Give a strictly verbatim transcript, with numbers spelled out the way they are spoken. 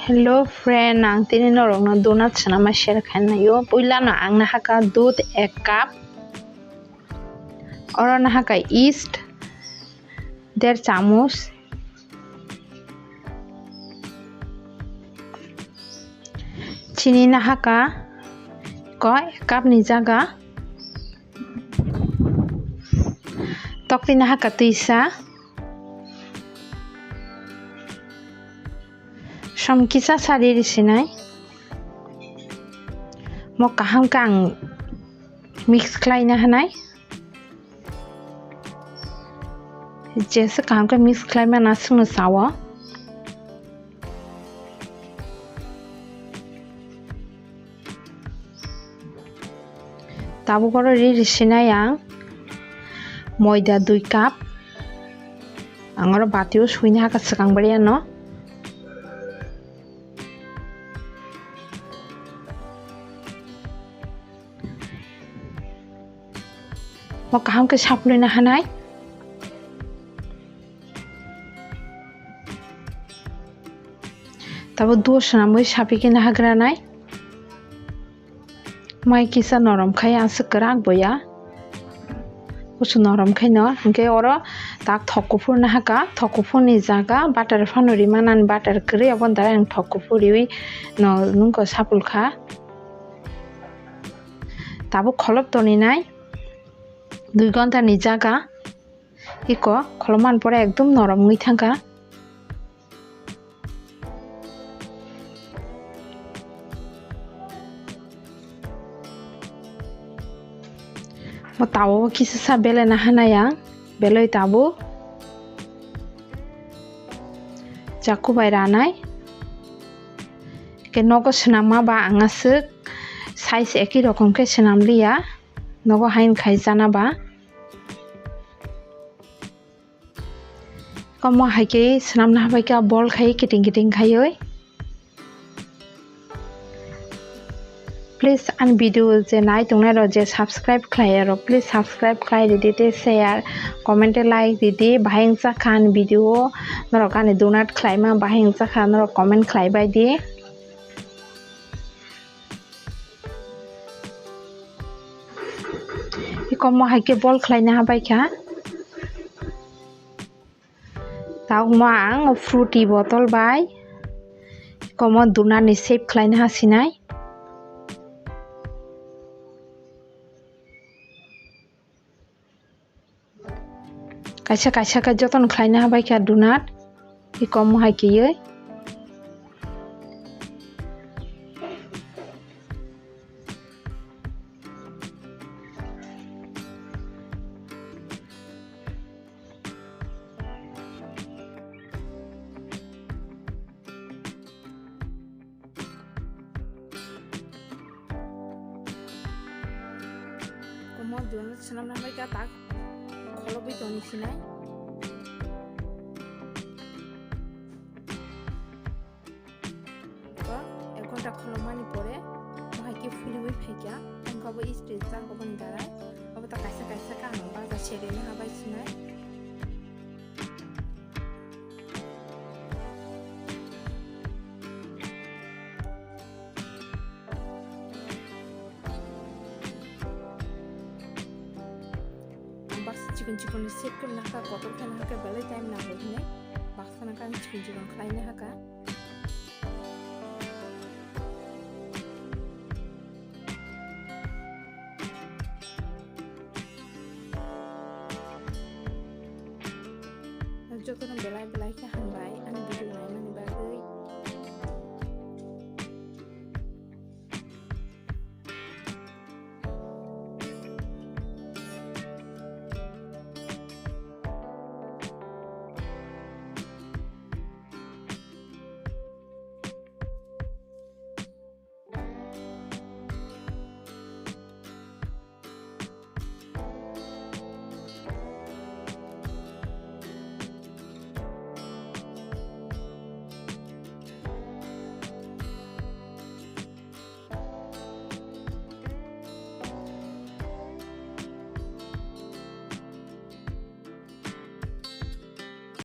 Hello friend, ang tini norokno donut swnama share khainai o. Puilano ang nahaka dudh ek cup, oro nahaka yeast der chamuch, chini nahaka ko ek cup ni jaga, toktwi nahaka twisa. Som kisa sa riri sinai. Mo kaham khe ang mix khlai na hanai. Jesa kaham khe mix khlai mana sungno sao. Tabuk oro riri sinai ang moida dui cup. Ang oro batio suina haka swkang bari ano. Mo kaham khe saplui na hanai. Tabuk duo swnamwi sapi khe nahagranai. Mai kisa norom khai aswk kwrak boya. Kusu norom khaino hinkhe oro tak thok kuphur nahaka, thok kuphurni jaga butter phano rimanani, butter kwrwi aboni darai ang thok kuphur riwi no nungkha sapulkha. Tabuk kholop toninai dui ghonta ni jaga. Iko kholopmani pore ekdom norom wngwi thangkha. Mo tawo kisa sa belai na hanai ang, belai tabuk chaku bai ranai. Ke nogo swnamma ba ang aswk size ekhi rokom khe swnam liya, nogo hain khai chana ba. Komo hai khe swnamna habai khe ball khai kiting kiting khaiwi. Please ani video je nai tongnai rok je subscribe khlai rok, please subscribe khlai ridi tei share, comment tei like ridi. Bahai wngchak kha ani video o, norok ani donut khlaima bahai wngchak kha, norok comment khlai bai di. Iko mo hai khe ball khlai na habai kha. Tabuk mo ang fruity bottle bai komo donut ni shape khlai na hasinai. Kaisa kaisa khe jotono khlai na habai kha donut. Iko mo hai khe ye. Komo donut swnamna habai kha tak kholobwi toni sinai. Ko ek ghonta kholomani pore mohai khe phulwi phaikha, wngkha bo istri chak oboni darai. Obo ta kaisa kaisa khe ang baja sereni habai sinai. Ang baksa chikon chikon shape khe nahakha, kotor khe nahakhe belai time nango hinwi baksa nahakhe ang chikon chikon khlai nahakha. Jotono belai belai khe hambai ani video